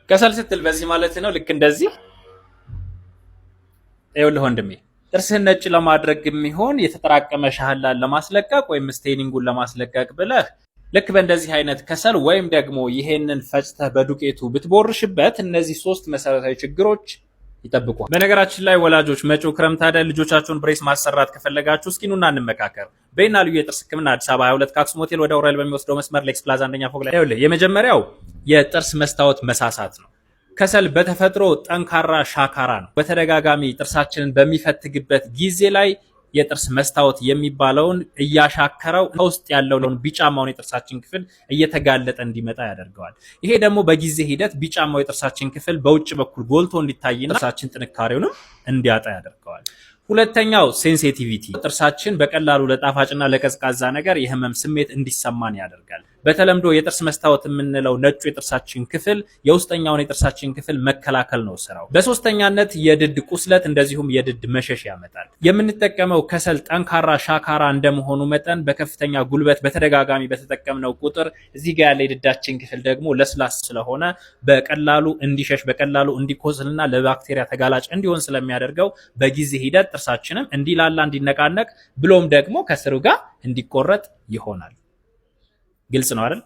ከሰል ስትል በዚህ ማለት ነው። ልክ እንደዚህ። ይኸውልህ ወንድሜ፣ ጥርስህን ነጭ ለማድረግ የሚሆን የተጠራቀመ ሻህላን ለማስለቀቅ ወይም staining ኡን ለማስለቀቅ ብለህ ልክ በእንደዚህ አይነት ከሰል ወይም ደግሞ ይሄንን ፈጭተህ በዱቄቱ ብትቦርሽበት እነዚህ ሶስት መሰረታዊ ችግሮች ይጠብቋል። በነገራችን ላይ ወላጆች፣ መጪው ክረምት አይደል? ልጆቻችሁን brace ማሰራት ከፈለጋችሁ እስኪ ኑና እንመካከር። በይና ልዩ የጥርስ ሕክምና አዲስ አበባ 22 ከአክሱም ሆቴል ወደ ኡራኤል በሚወስደው መስመር ሌክስ ፕላዛ አንደኛ ፎቅ ላይ። ይኸውልህ፣ የመጀመሪያው የጥርስ መስታወት መሳሳት ነው። ከሰል በተፈጥሮ ጠንካራ ሻካራ ነው። በተደጋጋሚ ጥርሳችንን በሚፈትግበት ጊዜ ላይ የጥርስ መስታወት የሚባለውን እያሻከረው ከውስጥ ያለውን ቢጫማውን የጥርሳችን ክፍል እየተጋለጠ እንዲመጣ ያደርገዋል። ይሄ ደግሞ በጊዜ ሂደት ቢጫማው የጥርሳችን ክፍል በውጭ በኩል ጎልቶ እንዲታይና ጥርሳችን ጥንካሬውንም እንዲያጣ ያደርገዋል። ሁለተኛው sensitivity፣ ጥርሳችን በቀላሉ ለጣፋጭና ለቀዝቃዛ ነገር የህመም ስሜት እንዲሰማን ያደርጋል። በተለምዶ የጥርስ መስታወት የምንለው ነጩ የጥርሳችን ክፍል የውስጠኛውን የጥርሳችን ክፍል መከላከል ነው ስራው። በሶስተኛነት የድድ ቁስለት እንደዚሁም የድድ መሸሽ ያመጣል። የምንጠቀመው ከሰል ጠንካራ ሻካራ እንደመሆኑ መጠን በከፍተኛ ጉልበት በተደጋጋሚ በተጠቀምነው ቁጥር እዚህ ጋር ያለ የድዳችን ክፍል ደግሞ ለስላሳ ስለሆነ በቀላሉ እንዲሸሽ፣ በቀላሉ እንዲቆስልና ለባክቴሪያ ተጋላጭ እንዲሆን ስለሚያደርገው በጊዜ ሂደት ጥርሳችንም እንዲላላ፣ እንዲነቃነቅ ብሎም ደግሞ ከስሩ ጋር እንዲቆረጥ ይሆናል። ግልጽ ነው አይደል?